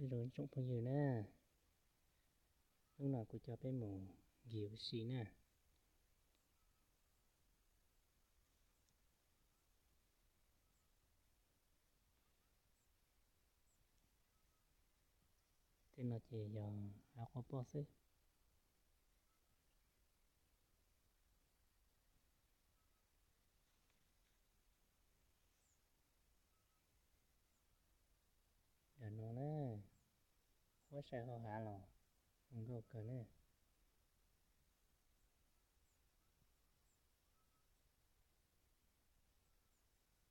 Zoo tsoom phooj ywg na, hnub no kuv coj peb mus nkig ua si na. Tej no ces yog av quav poj xwb. Nram no na, huab saib hauv hav los zoo nkauj kawg na.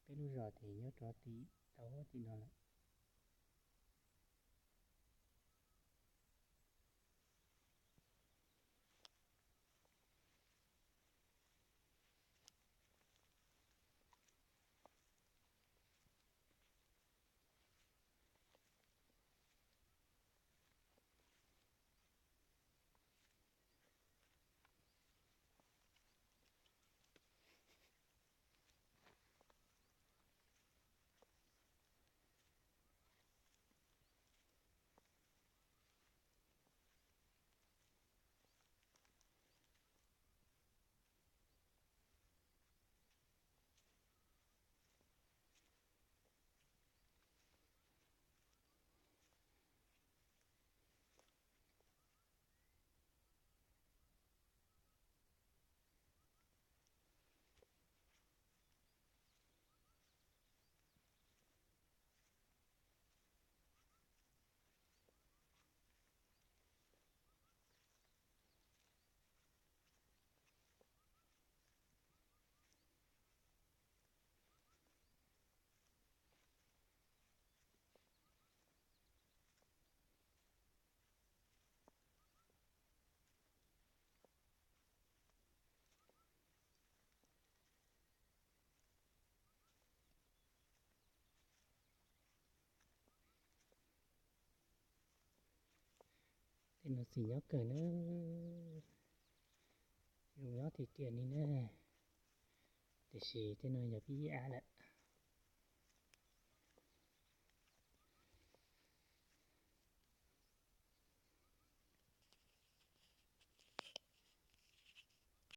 Peb lub zos ces nyob rov tim tau huab tim no lawm. Tej no xim nyob kawg na, zoo nyob tiag tiag li na. Tiam sis tej no yog pib ib av lawm.